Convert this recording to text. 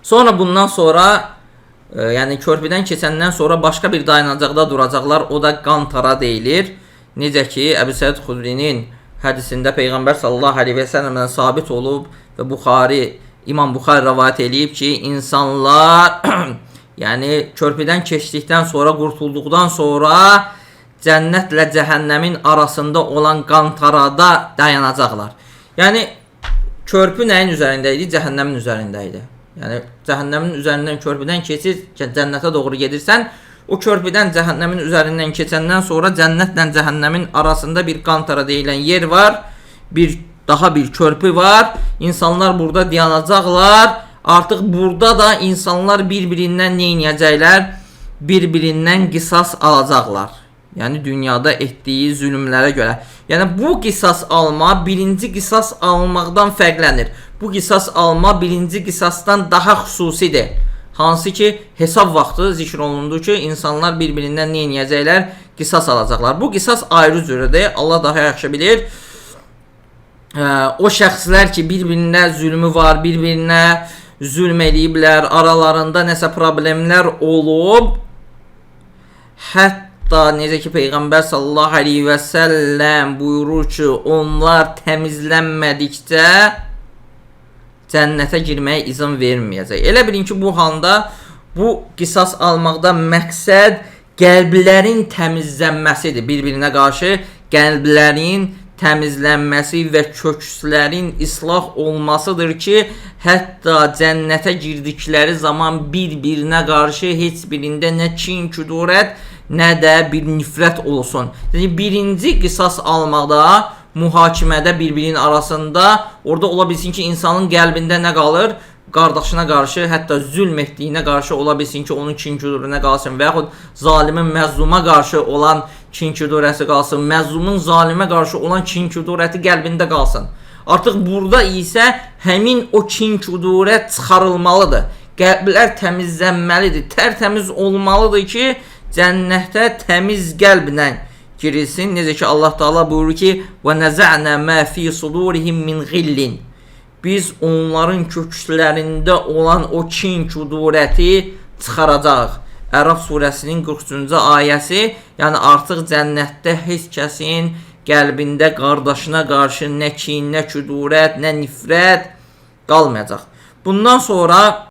Sonra bundan sonra yəni körpüdən keçəndən sonra başqa bir dayanacaqda duracaqlar. O da qantara deyilir. Necə ki Əbu Səid Xudrinin hədisində Peyğəmbər sallallahu əleyhi və səlləmdən sabit olub və Buxari, İmam Buxari rəvayət eləyib ki, insanlar yəni körpüdən keçdikdən sonra, qurtulduqdan sonra cənnətlə cəhənnəmin arasında olan qantarada dayanacaqlar. Yəni körpü nəyin üzərində idi? Cəhənnəmin üzərində idi. Yəni cəhənnəmin üzərindən körpüdən keçir, cənnətə doğru gedirsən, o körpüdən cəhənnəmin üzərindən keçəndən sonra cənnətlə cəhənnəmin arasında bir qantara deyilən yer var. Bir daha bir körpü var. İnsanlar burada dayanacaqlar. Artıq burada da insanlar bir-birindən nə edəcəklər? Bir-birindən qisas alacaqlar. Yəni dünyada etdiyi zülmlərə görə. Yəni bu qisas alma birinci qisas almaqdan fərqlənir. Bu qisas alma birinci qisasdan daha xüsusidir. Hansı ki hesab vaxtı zikr olundu ki, insanlar bir-birindən nə edəcəklər? Qisas alacaqlar. Bu qisas ayrı cürdür. Allah daha yaxşı bilir. O şəxslər ki, bir-birinə zülmü var, bir-birinə zülm eləyiblər, aralarında nəsə problemlər olub, hətta necə ki Peyğəmbər sallallahu əleyhi və səlləm buyurur ki, onlar təmizlənmədikcə cənnətə girməyə izin verməyəcək. Elə bilin ki, bu halda bu qisas almaqda məqsəd qəlblərin təmizlənməsidir. Bir-birinə qarşı qəlblərin təmizlənməsi və kökslərin islah olmasıdır ki, hətta cənnətə girdikləri zaman bir-birinə qarşı heç birində nə kin, küdurət, nə də bir nifrət olsun. Yəni birinci qisas almaqda, mühakimədə bir-birinin arasında orada ola bilsin ki, insanın qəlbində nə qalır? Qardaşına qarşı, hətta zülm etdiyinə qarşı ola bilsin ki, onun kin-küdurətinə qalsın və yaxud zalimin məzluma qarşı olan kin-küdurəti qalsın, məzlumun zalimə qarşı olan kin-küdurəti qəlbində qalsın. Artıq burada isə həmin o kin-küdurət çıxarılmalıdır. Qəlblər təmizlənməlidir, tərtəmiz olmalıdır ki, cənnətə təmiz qəlblə girilsin. Necə ki Allah Taala buyurur ki: "Və nəza'na ma fi sudurihim min gillin." Biz onların kökslərində olan o kin, küdurəti çıxaracağıq. Ərəf surəsinin 43-cü ayəsi, yəni artıq cənnətdə heç kəsin qəlbində qardaşına qarşı nə kin, nə küdurət, nə nifrət qalmayacaq. Bundan sonra